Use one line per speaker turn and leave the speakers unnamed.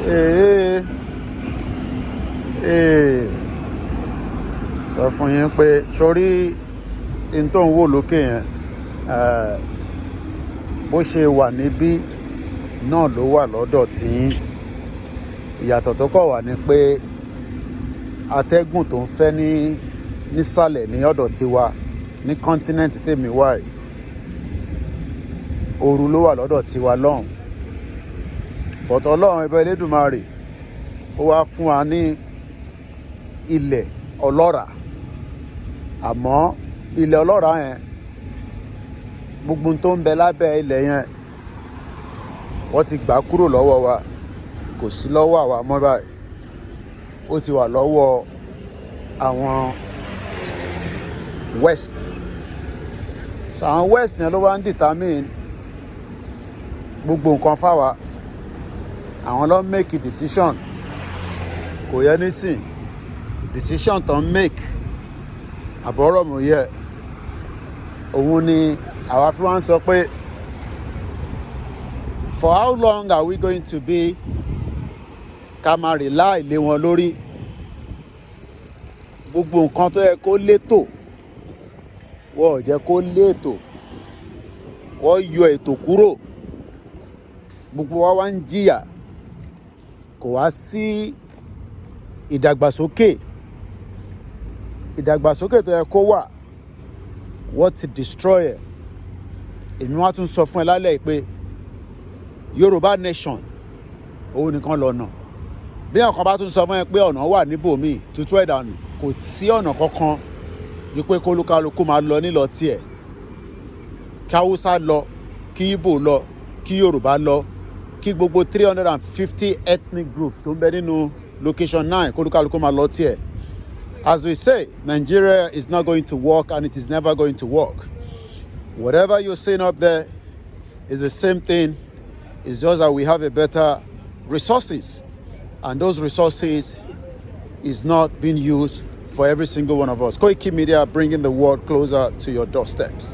Ee ee, sọ fún yín pé sórí n tó ń wò lókè yẹn, bó ṣe wà níbí náà ló wà lọ́dọ̀ tí. Ìyàtọ̀ tó kọ̀ wà ní pé atẹ́gùn tó ń fẹ́ ní nísàlẹ̀ ní ọ̀dọ̀ tiwa ní continent tèmi wà yìí, ooru ló wà lọ́dọ̀ tiwa lọ́hùn. But Ọlọ́run ẹbẹ Elédùmarè, ó wá fún wa ní ilẹ̀ ọlọ́ràá. Àmọ́ ilẹ̀ ọlọ́ràá yẹn, gbogbo tó ń bẹ lábẹ́ ilẹ̀ yẹn, wọ́n ti gbà kúrò lọ́wọ́ wa. Kò sí lọ́wọ́ àwa mọ́ báyìí, ó ti wà lọ́wọ́ àwọn West. So àwọn West yẹn ló wá ń determine gbogbo nǹkan fáwa. Àwọn ló ń make decision. Kò yẹ nísìn, decision tó ń make, àbọ̀rọ̀ mọ̀ yẹ, òun ni àwa fi wá ń sọ pé, for how long are we going to be ká máa rely lé wọn lórí? Gbogbo nǹkan tó yẹ kó létò, wọ́n ò jẹ́ kó létò, wọ́n yọ ètò kúrò. Gbogbo wa wá ń jìyà, kò wá sí ìdàgbàsókè. Ìdàgbàsókè tó yẹ kó wà, wọ́n ti destroy ẹ̀. Èmi wá tún sọ fún ẹ lálẹ́ yìí pé Yorùbá Nation, òun nìkan lọ́nà. Bí ọ̀kan bá tún sọ fún ẹ pé ọ̀nà wà níbòmíì, tútú ẹ̀ dànù. Kò sí ọ̀nà kankan wípé kólúkálukú máa lọ nílọ tiẹ̀, kí Haúsá lọ, kí Ìgbò lọ, kí Yorùbá lọ, kí gbogbo 350 ethnic groups tó ń bẹ nínú Location 9, kólúkálukú máa lọ tiẹ̀. As we say, Nigeria is not going to work and it is never going to work. Whatever you're seeing up there is the same thing. It's just that we have a better resources, and those resources is not being used for every single one of us. Koiki Media, bringing the world closer to your doorsteps.